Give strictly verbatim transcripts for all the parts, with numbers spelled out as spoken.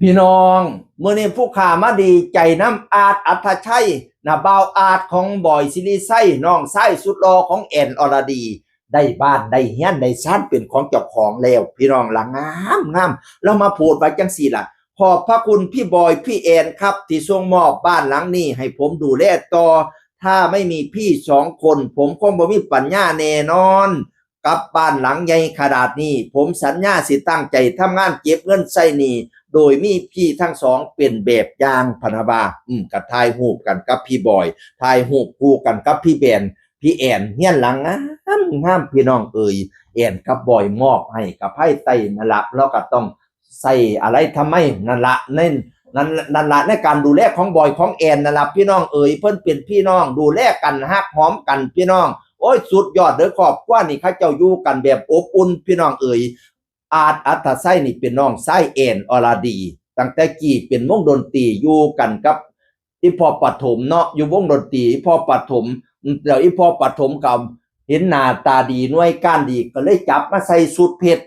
พี่น้อง มื้อนี้ผู้ข้ามาดีใจนำอาร์ต อัธชัย นะ บ่าวอาร์ตของบอย ศิริชัย น้องชายสุดหล่อของแอน อรดี ได้บ้านได้เฮือนได้ซานเป็นของเจ้าของแล้ว พี่น้อง ละงามงาม แล้วมาโพสต์ไว้จังซี่ล่ะ ขอบพระคุณพี่บอยพี่แอนครับ ที่ส่งมอบบ้านหลังนี้ให้ผมดูแลต่อ ถ้าไม่มีพี่สองคน ผมคงบ่มีปัญญาแน่นอน กับบ้านหลังใหญ่ขนาดนี้ ผมสัญญาสิตั้งใจทำงานเก็บเงินใช้หนี้ โดยมีพี่ทั้งสองเป็นแบบอย่าง พะนะว่า อืม ก็ถ่ายรูปกันกับพี่บอย ถ่ายรูปคู่กันกับพี่แบน พี่แอน เฮือนหลังงามงาม พี่น้องเอ๋ย แอนกับบอยมอบให้กับไผไต้นั่นละ เราก็ต้องใช้อะไรทำไมนั่นละ ใน นั่น นั่นละ ในการดูแลของบอยของแอนนั่นละ พี่น้องเอ๋ย เพิ่นเป็นพี่น้อง ดูแลกัน ฮักหอมกัน พี่น้อง โอ้ย สุดยอดเด้อ ครอบครัวนี่ เขาเจ้าอยู่กันแบบอบอุ่น พี่น้องเอ๋ย อาร์ต อัธชัยนี่เป็นน้องชายแอน อรดี ตั้งแต่กี้เป็นวงดนตรีอยู่กันกับอีพ่อปฐมเนาะ อยู่วงดนตรีอีพ่อปฐม แล้วอีพ่อปฐมก็เห็นหน้าตาดี หน่วยการดี ก็เลยจับมาใส่สูตรเพชร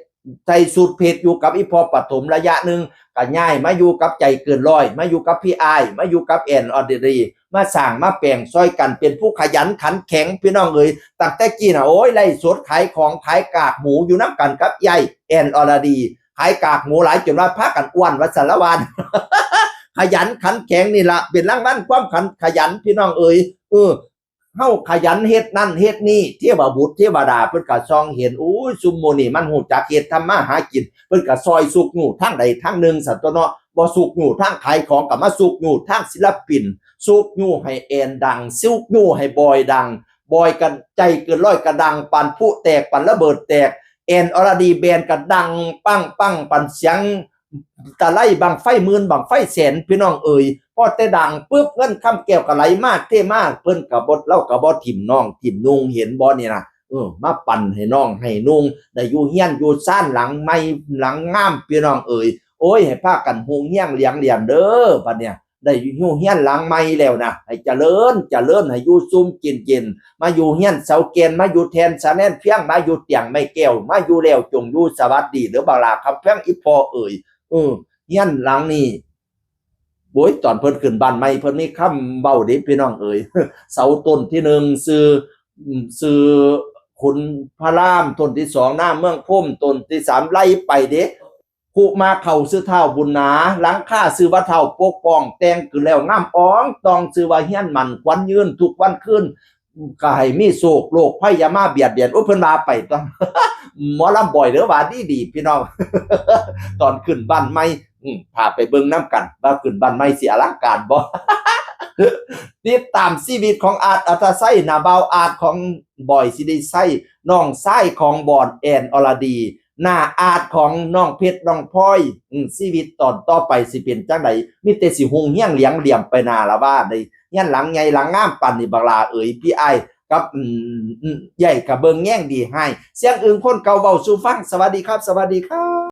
ใส่สูตรเพชรอยู่กับอีพ่อปฐมระยะหนึ่ง ก็ย้ายมาอยู่กับใจเกินร้อย มาอยู่กับพี่อ้าย มาอยู่กับแอน อรดี มาสร้างมาแปลงซอยกัน เป็นผู้ขยันขันแข็ง พี่น้องเอ๋ย ตั้งแต่กี้น่ะ โอ้ย ไลฟ์สดขายของ ขายกากหมูอยู่นำกันกับยายแอน อรดี ขายกากหมูหลายจนว่าพากันอ้วนว่าซั่นละวาน ขยันขันแข็งนี่ละ เป็นรางวัลความขันขยัน พี่น้องเอ๋ย เออ เฮาขยันเฮ็ดนั่นเฮ็ดนี่ เทวบุตรเทวดาเพิ่นก็ส่องเห็น โอ้ย ซุมหมู่นี่มันฮู้จักเฮ็ดทำมาหากิน เพิ่นก็ซอยซุกยู้ทางใดทางหนึ่งซั่นตั๊วเนาะ บ่ซุกยู้ทางขายของก็มาซุกยู้ทางศิลปิน ซุกยู้ให้แอนดัง ซุกยู้ให้บอยดัง บอยก็ใจเกินร้อยก็ดังปานพลุแตก ปานระเบิดแตก แอน อรดี แบนก็ดังปังปังปานเสียงตะไลบั้งไฟหมื่นบั้งไฟแสน พี่น้องเอ๋ย พอแต่ดังปุ๊บ เงินคำแก้วก็ไหลมาเทมา เพิ่นก็บ่ เลาก็บ่ถิ่มน้องถิ่มนุ่ง เห็นบ่นี่นะ เออ มาปันให้น้องให้นุ่ง ได้อยู่เฮือนอยู่ซานหลังใหม่หลังงาม พี่น้องเอ๋ย โอ้ย ให้พากันฮุงเฮืองเหลียงเหลี่ยมเด้อ บัดเนี่ย ได้อยู่เฮือนหลังใหม่แล้วนะ ให้เจริญเจริญ ให้อยู่ซุ่มกินเย็น มาอยู่เฮือนเสาแก่น มาอยู่แท่นสะแนนเพียง มาอยู่เตียงไม้แก้ว มาอยู่แล้วจงอยู่สวัสดีเด้อ บักหล่าคำแพง อีพ่อเอ๋ย เออ เฮือนหลังนี้ โอ้ย ตอนเพิ่นขึ้นบ้านใหม่ เพิ่นมีคำเว้าเด้ พี่น้องเอ๋ย เสาต้นที่หนึ่งชื่อ อืม ชื่อขุนพระราม ต้นที่สองนางเมืองพรหม ต้นที่สามไล่ไปเด้ คุมาเข้าชื่อท้าวบุญหนา หลังคาชื่อว่าท้าวปกป้อง แต่งขึ้นแล้วงามอ่องต่อง ชื่อว่าเฮือนมั่นขวัญยืน ทุกวันคืนก็ให้มีโชค โรคภัยอย่ามาเบียดเบียน โอ้ย เพิ่นว่าไปตอน หมอลำบอยเด้อ ว่าดีๆ พี่น้อง ตอนขึ้นบ้านใหม่ อืม พาไปเบิ่งนำกัน ว่าขึ้นบ้านใหม่สิอลังการบ่ ติดตามชีวิตของอาร์ต อัธชัย หน้าบ่าวอาร์ตของบอย ศิริชัย น้องชายของบอย แอน อรดี หน้าอาร์ตของน้องเพชร น้องพลอย อืม ชีวิตตอนต่อไปสิเป็นจั่งใด มีแต่สิฮุงเฮืองเหลียงเหลี่ยมไปหน้าละว่า ได้เฮือนหลังใหญ่หลังงามปานนี้ บักหล่าเอ๋ย พี่อ้ายกับ อืม อืม ใหญ่กะเบิ่งแยงดีให้ เสียงอึ่งคนเก่าเว้าสู่ฟัง สวัสดีครับ สวัสดีครับ